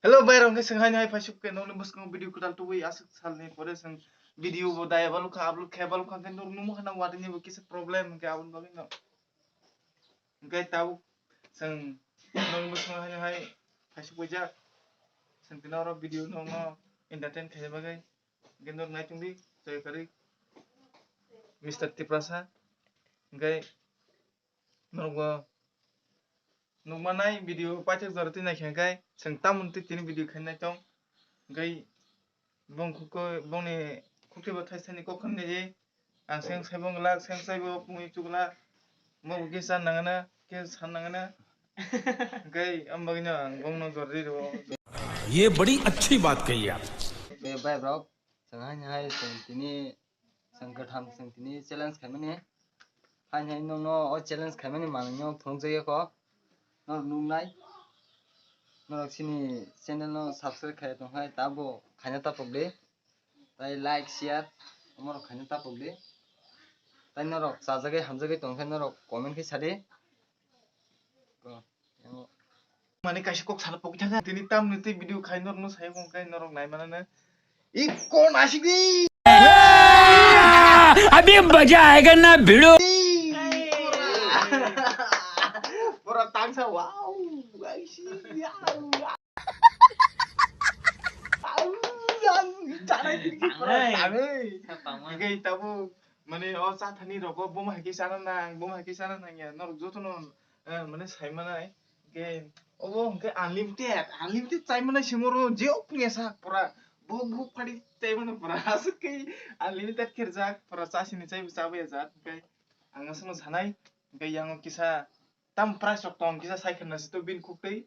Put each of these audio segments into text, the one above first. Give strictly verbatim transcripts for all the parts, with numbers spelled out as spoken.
Hello, bai rok, hwnkhe chwng haino hai phaisuk khe nokni bwskango video kwtal tubui aswk salni pore chwng video bo daya balukha, upload khe balukha, hwnkhe norok nukmukha na watwi ni bo kisa problem, hwnkhe aboni bagwi no. Hwnkhe tabuk chwng nokni bwskango haino hai phaisuk paijak. Chwng tini oro video nokno entertain khaina bagwi. Hwnkhe norok nai tongdi, chai kwrwi Mister Tiprasa. Hwnkhe norok bo nukmanai video paithak jora twi naikha hwnkhe chwng tamoni twi tini video khainai tong. Hwnkhe bong khukui, bongni khukui bo thaisani kok khani je. Ang seng sai bong glak, seng sai bo pungwi chuk glak. Mo bo kisa nangana, kisa san nangana. Hwnkhe am bagwino ang bongno jora ri rwo. ये बड़ी अच्छी बात कही आप। Be bai bro, chwng haino hai chwng tini chwng kwtham chwng tini challenge khaimani. Haino hai nokno o challenge khaimani manwino phunukjagwi kho. Norok nuknai. Norok chini channel no subscribe khai tong hai tabo khaina tapok di. Tai like, share, omorok khaina tapok di. Tai norok chajagwi hamjagwi tong khe norok comment khe sadi. Ko, yango. Mane kaisa kok sana pokwi thangkha. Tini tamni tei video khai norokno sai kong kai norok nai manana. Iko nasik di. अभी मजा आएगा ना भिड़ो। Pura tangsa, wow. Aisi, wow. Au, ang janai dikhe pura tangwi. Hwnkhe tabuk mane o chathani rogo boma hai khe chana nang, boma hai khe chana nang ya. Norok jotono, eh, mane sai manai. Hwnkhe obo hwnkhe unlimited, unlimited chai manai simo ro je ok nge sa pura. Bo bo phadi chai mano pura. Aswk khe unlimited kherjak pura chasini chai bo chabaya jat. Hwnkhe ang aswkno sanai. Hwnkhe yango kisa Tam price rok tong kisa sai khna si to bini khuk tei.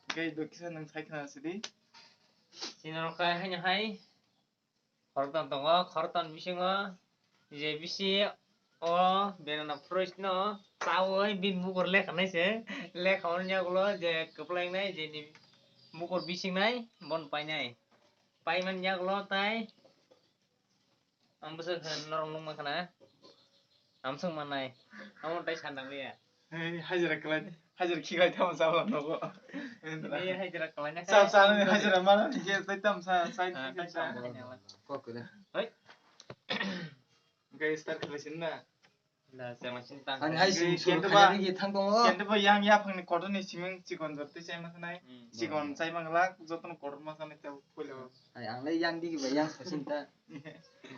Hwnkhe do kisa nwng sai khna si di. Chini rok khai haino hai khoroktham tongo, khoroktham bisingo je bisi o banana fruits no chaui bini bukur lekha nai se, lekha o yagulo je kwplai nai je ni bukur bising nai bon painai, paimani yagulo tai Ang bwswk khe norok nukma khna. Amswk mannai. Amo tai sandang liya. Hey, hajira kwlai, hajira khiklai tamo chalo nogo. Ini hajira kwlai na. Chap chap ni hajira mana ni ke tai tam sa sai. Ah, tai sa. Kok kre. Hoi. Guys, start khlai sin na. Da, chama sin tang. Ani hai sing suru khani ki thang tongo. Kente ba yang yaphang ni kotor ni siming chikon jor tei chai ma khnai. Hmm. Chikon chai ma glak, jotono kotor ma khnai ta puila. Ai, ang lai yang digi ba yang sasin ta.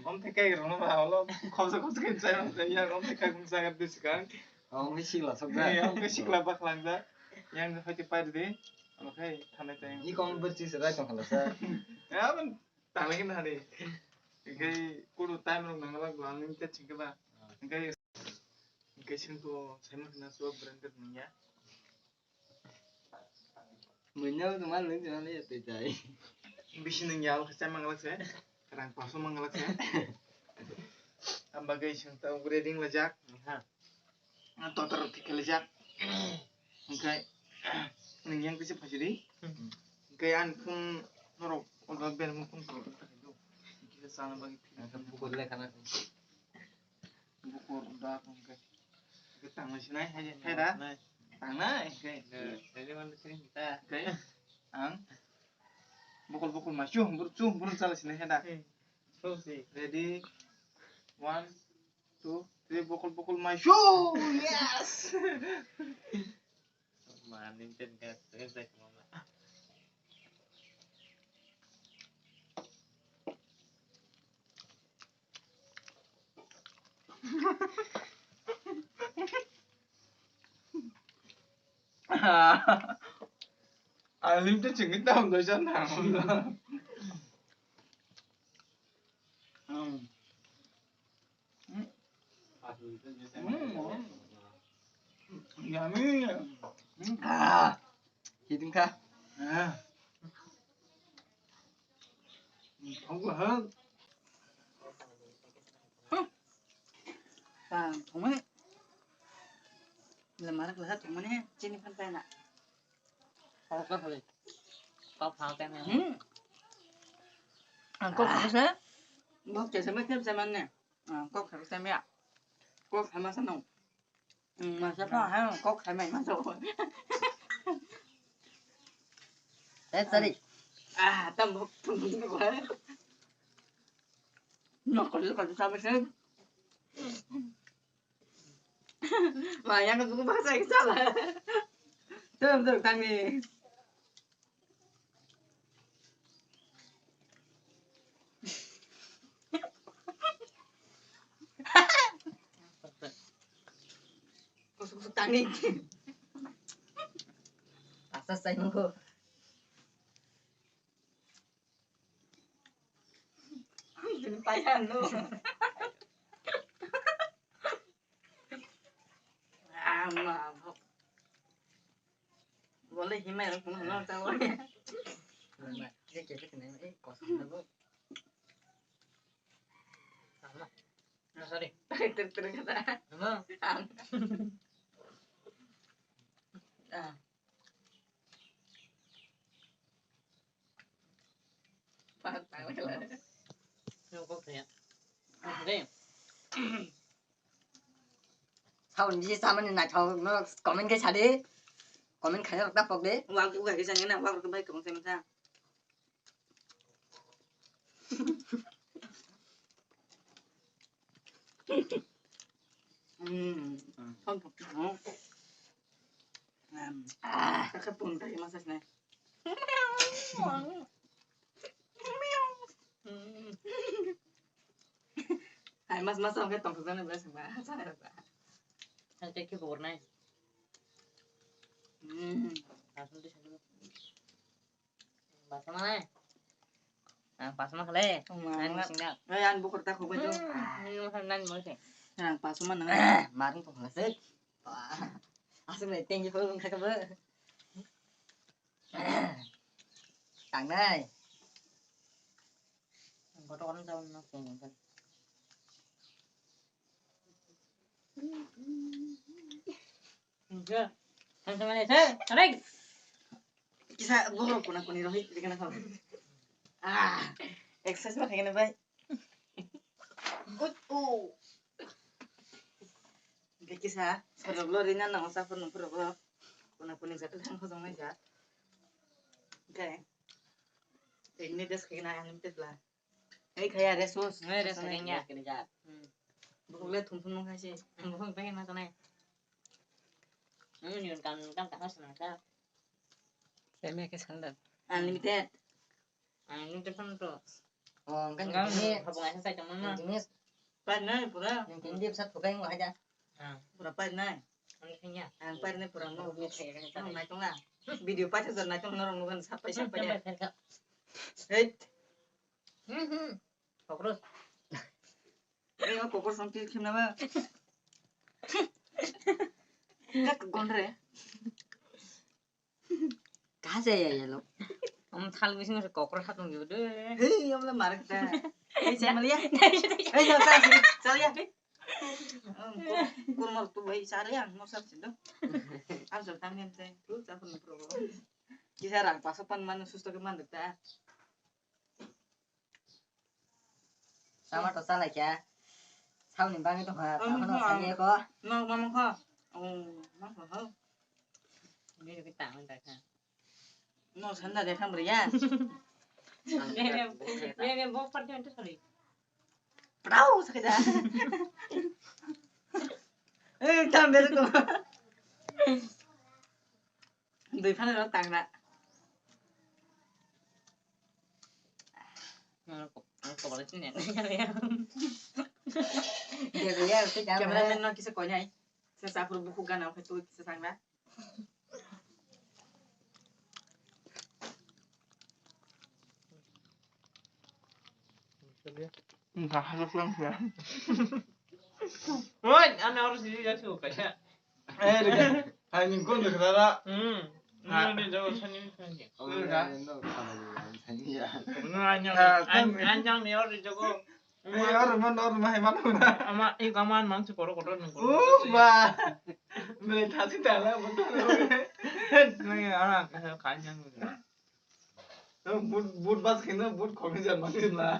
Om te kai rong ba olo, khobsa khobsa kai chai ma ta yang om te kai kum sa gar de sikang. Om ni sikla sok da. Om te sikla baklang da. Yang hoi te pai de. Ano khai thanai ta yang. Ni kom ber chi se rai tong khala sa. Ya ban Tangna khe nari. Hwnkhe kudu time rok nangla bo ang limit chingkhe ba. Hwnkhe, hwnkhe sengkho saimang khna swk branded nungya. Muino tongma nung tongma le twi tai. Bisi nungya o khe chaimang glak se. Rang paso mang glak se. Am bagwi seng ta upre ring lajak. Ha. Totor rok khe kelaijak. Hwnkhe nwng yang kisa phaisidi. Hwnkhe ani phone norok order ber mo phone khe kisa chana bagwi philip kha. Bukur lekha na. Bukur da hwnkhe. Hwnkhe tangma sinai hai hai da. Tangnai hwnkhe. Hwnkhe ang bokol bokol ma chu hum buru chu hum buru chala sinai hai da. Ready. One, two, three, bokol, bokol, mai. Shoo! Yes! Mani ten ka, ten ka, mama. Alim tu cengit dah, nggak usah nang. Hmm. Hmm. Yummy. Hmm. Ah. Hiding ka? Ah. Hmm, thong ko ha. Huh. Ta, thong ni. Le marak le thong ni, chini phan pa na. Kok kok le. Kok phang teng. Hmm. Ang kok kok se. Kok se se me se man ne. Ang kok kok se me. Kok se ma sa no. Hmm, ma sa pa ha kok se me ma so. Eh, sorry. Ah, tam bok, tam bok, tam bok. No, kau tu, kau tu sama sih. Wah, yang aku bahasa yang salah. Tuh, tuh, tangis. Kusuk-kusuk tangis. Asas saya nunggu. Payah lu. Ah, mabuk. Boleh himai lu pun nol tahu. Himai. Dia kira kena eh kosong dah bu. Sama. Nah, sorry. Ter ter kata. Sama. Ah. Patang lah. Yang kau kayak. Deh. Saun bisi samani naithok no comment khai sadi. Comment khai rok ta pok de. Wak uga ke jang na wak rok bai kong sai masa. Hmm. Thon pok no. Ah, ka pun ta masa na. Hai mas mas ang tong thok jani bela sima. Hai te ki bor nai. Hmm. Pasma nai. Ang pasma khale. Ang singa. Ai ang bukur ta khoboi jo. Ni mo san nan mo se. Ang pasma nang. Marung tong khale se. Asuk le tengi khol khaka ba. Tangnai. Kotor kotor jabon no kung kung. Enggak. Sama-sama nih, sir. Tarik. Kisa goro kuna kuni rohit dikena kau. Ah, exercise mah kayaknya bai. Ut u. Oke, kisa, sorok lo rina nang sa pun nang pura bo. Kuna kuni jatuh kan kosong nai jat. Oke. Ini des kena unlimited lah. Ei khaya resus. Ngai resus kenya. Hmm. Bukhuk le thum thum nung khai se. Bukhuk bai ma tonai. Hmm, yun kam kam ta khas na ka. Keme ke sandal. Unlimited. Unlimited phone to. Oh, kan ini habang asa sai tong ma. Ini pai nai pura. Ini dia sat bukai nggak aja. Ah. Pura pai nai. Ang kenya. Ang pai nai pura mo. Ini saya kan. Ang nai tong ah. Video pai sa nai tong norong ngan sapai sapai ya. Hei. Hmm, hmm. Kokros. Eh, kokros ang kiri khimna ba. Kak gondre. Kaja ya ya lo. Om thal bising se kokros hat nung de. Hei, om la marak ta. Hei, chamalia. Hei, ya ta, chalia. Kurmor tu bai chalia, mo sab sindo. Am sab tang nem te. Tu ta pun pro. Kisa rang paso pan manu susto ke man ta. Tamato salai kha. Sauni bagwi tongkha. Tamato salai kha. Nok mama kha. Oh, nok kha. Bini kita ang ta kha. No sanda de kham riya. Bini bini bok pat jan to sari. Pau sakida. Eh, tam bel ko. Dui phano rok tangra. Cameraman no kisa koinai. Sa sapur buku gana khe tu kisa tangra. Oi, ano oro sini ya su kaisa. Eh, hai ni kon de kara. Hmm. Ni jogo sani sani. No anyang anyang ni oro jogo. Ni oro man oro mai man. Ama ik aman mang su koro koro nung koro. Oh ba. Me thasi dala betul. Ni ara kanyang. But but bas kena but khokni jan mang la.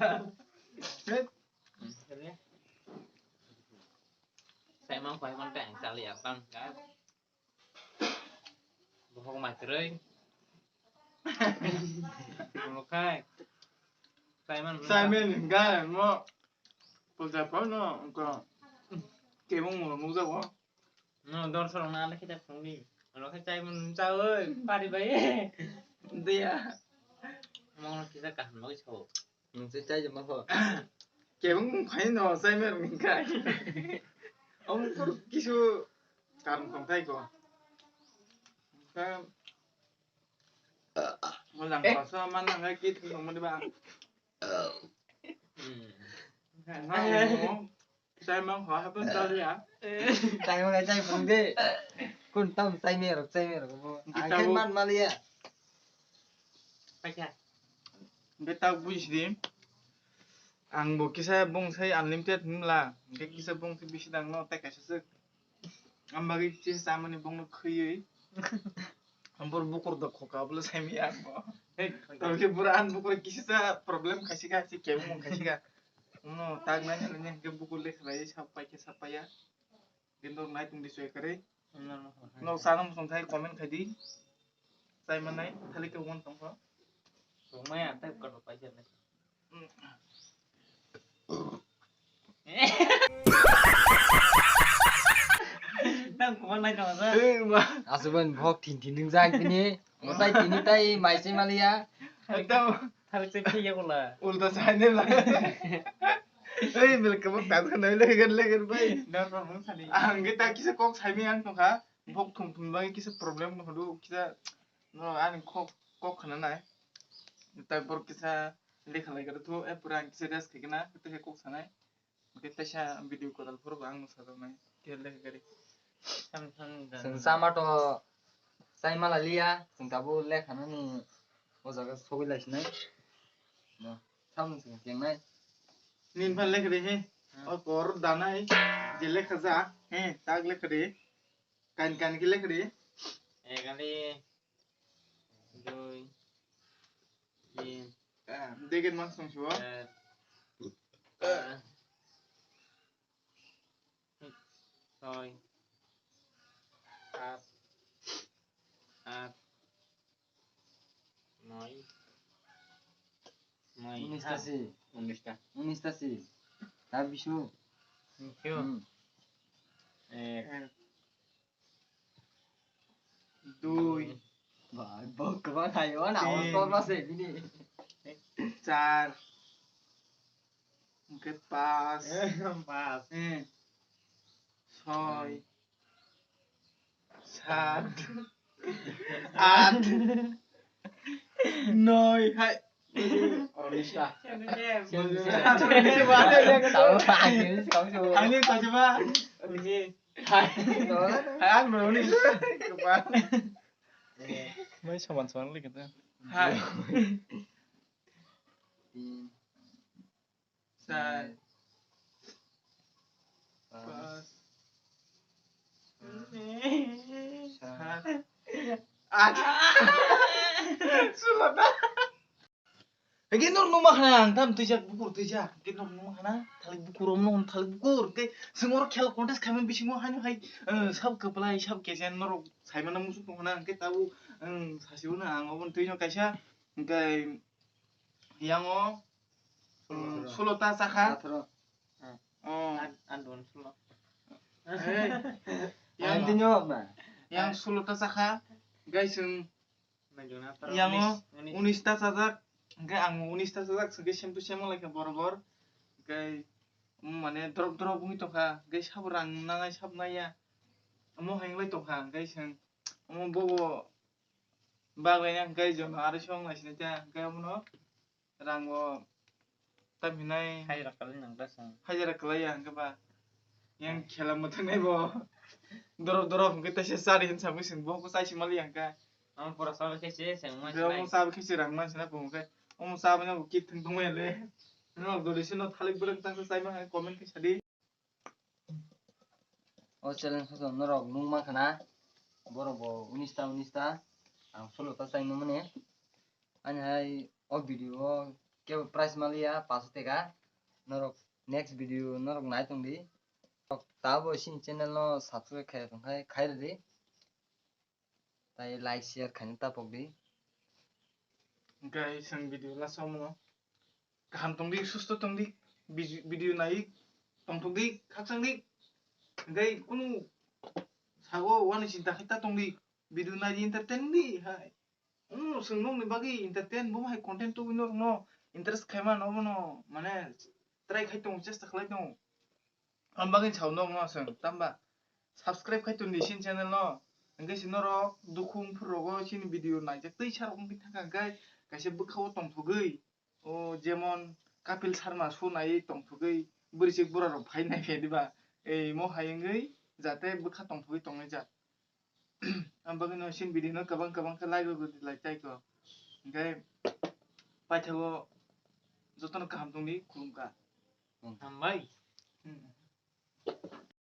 Sai mang khoi man tang chali ya tang ka. Bohok mai trei. Hai. Simon. Simon, guy, mo. Pulsa pa no, ko. Kebong mo, mo jago. No, dor sorong na, ale kita phungni. Ano khe chai mun cha oi, pari bai. Dia. Mo no kisa kaham lagi so. Nung se chai jema ho. Kebong khai no, chai mer min khai. Om kur kisu karam kong thai ko. Ka. Mo lang pa so man nang kit kong mo di ba. Hmm. Nang mo. Chai mang ho happen tali ya. Chai mang chai phung de. Kun tam chai me rok chai me rok bo. Kita angke bu- man mali ya. Paikha. Beta buji di. Ang bo kisa bong sai unlimited himla. Angke kisa bong sai bisi dang no tai kaisa sik. Ang bagi kisa samani bong no khuyui. Ang bor bukur da khoka bole sai mi ang bo. Hey, tawle khe bura an bukur kisa problem khaisi kha si kebong khaisi kha. Uno tag nai nai nai ke bukur le khlai sap pai khe sap pai ya. Din dok nai tung di soi kare. No sana musong khai comment khai di. Sai manai thali ke won tong kho. Tong maya tai ka pai se. Nang kuman nai tong sa. Eh, ma. Asuban bhok thin thin ding jang tini. Motai tini tai mai se maliya. Ekdam. Thalik se phiya kola. Ulta sai ne la. Ei, mil kebak tak kan le kan le kan bai. Dor pa mung sani. Ang ge ta kisa kok sai mi ang tong kha. Bhok thum thum bai kisa problem no hodu kisa no ani kok kok khana nai. Tai bor kisa lekha lai kare thu, eh, pura ang kisa rest khai kena, kisa kok sanai. Hwnkhe teisa video kwtal phuru bo ang no sajak nai. Khe lekha kari. Sam sam dan. Chwng chama to chai mala liya, chwng tabuk lekha nani o jaga sogwi lai sinai. No, samung chwng kengnai. Nin phan lekha de he. Hmm. O kor danai, je lekha ja, he, tak lekha de. Kan kan khe lekha de. Ekali. Dui, tin, ah, degen mang song suo. Char, panch, soi, sat, at, noi, noi, unis ta ha, si. Unis ta. Unis ta si. Ta bisu. Bisu. Hmm. Ek. Ek. Dui. Ba, ba, kwbang hai, o na, o tin. Tor ma se bini. Char. Hwnkhe pas. Pas. Eh. Soi. Sat. At. Noi. Hai. Unis ta. Unis ta. Unis ta. Unis ta. Unis ta. Unis ta. Hai, ang belum nih. Kepala. Mai saman saman lagi kita. Hai. Sa. Pas. Sa. Ah. Sudah. Hingke norok numa khana ang tam twijak bukur twijak. Hingke norok numa khana thalik bukur, omno hwn thalik bukur. Hingke chwng oro khela contest khaimani bisingo haino hai, eh, sab kwplai, sab kechen norok saimano muchung tong khana. Hingke tabuk, eh, sasibo no ang obo twi no kaisa. Hingke yango, eh, sulota chakha. Atharo. Oh. An, an don sulo. Eh, yang, yang sulota chakha. Hingke chwng Yango unis, unis. Unis ta chajak, hingke ang unis ta chajak, hingke same to same wng lai kha borobor. Hingke, mm, mane drop drop wngwi tong kha, hingke sabo rang nangnai sabo naiya. Omo hai wng lai tong kha, hingke chwng omo bobo baglaina hingke jono arai song nai sinai ta, hingke omono. Rango tam hinai hajira kalai nang da sa. Hajira kalai ya hingke ba. Yang khela mwthang nai bo. Dorop dorop hingke taisa sari hin samui sing bo ko sai simali yang ka. Ang pura sa ke se se ma. Bo mo sa ke se rang man sina bo ke. Omo sa bana bo kit thang tong le. No dori sino thalik burang tang sai ma comment ke sadi. O challenge o norok nung mankha na, borok bo unis ta, unis ta, ang solo ta chai nung mani. Ani hai o video o kebo prize maliya paso teka, norok next video norok nai tong di. Tabo chini channel no subscribe khai tong khai, khai rw di. Tai like, share khaina tapok di. Hwnkhe chwng video last o mano. Kaham tongdi, susto tongdi, biji-, video nai tongthokdi, khakchangdi. Hwnkhe kunu sago wani chinta khai ta tongdi, video nai entertain di hai. Uno chwng nokni bagwi entertain bo hai content tubui norokno interest khaima no bono mane try khai tongo, chesta khlai tongo. Am bagwi sao norokno chwng tamba subscribe khai tongdi chini channel no. Hwnkhe si norok dukhu wngphuru rogo chini video naijak twi sarok wngwi thangkha, hwnkhe kaisa bwkhao tongthogwi, o jemon Kapil Sharma show naiwi tongthogwi bwrwi chwk bura rok phai nai khe diba, ei mo hai wngwi jate bwkha tongthogwi tongnai jak. Am bagwi no chini video no kwbang kwbang khe like rok rwdi, like tei ko. Hwnkhe paithago jotono kaham tongdi, khulumkha. Hambai. Hmm.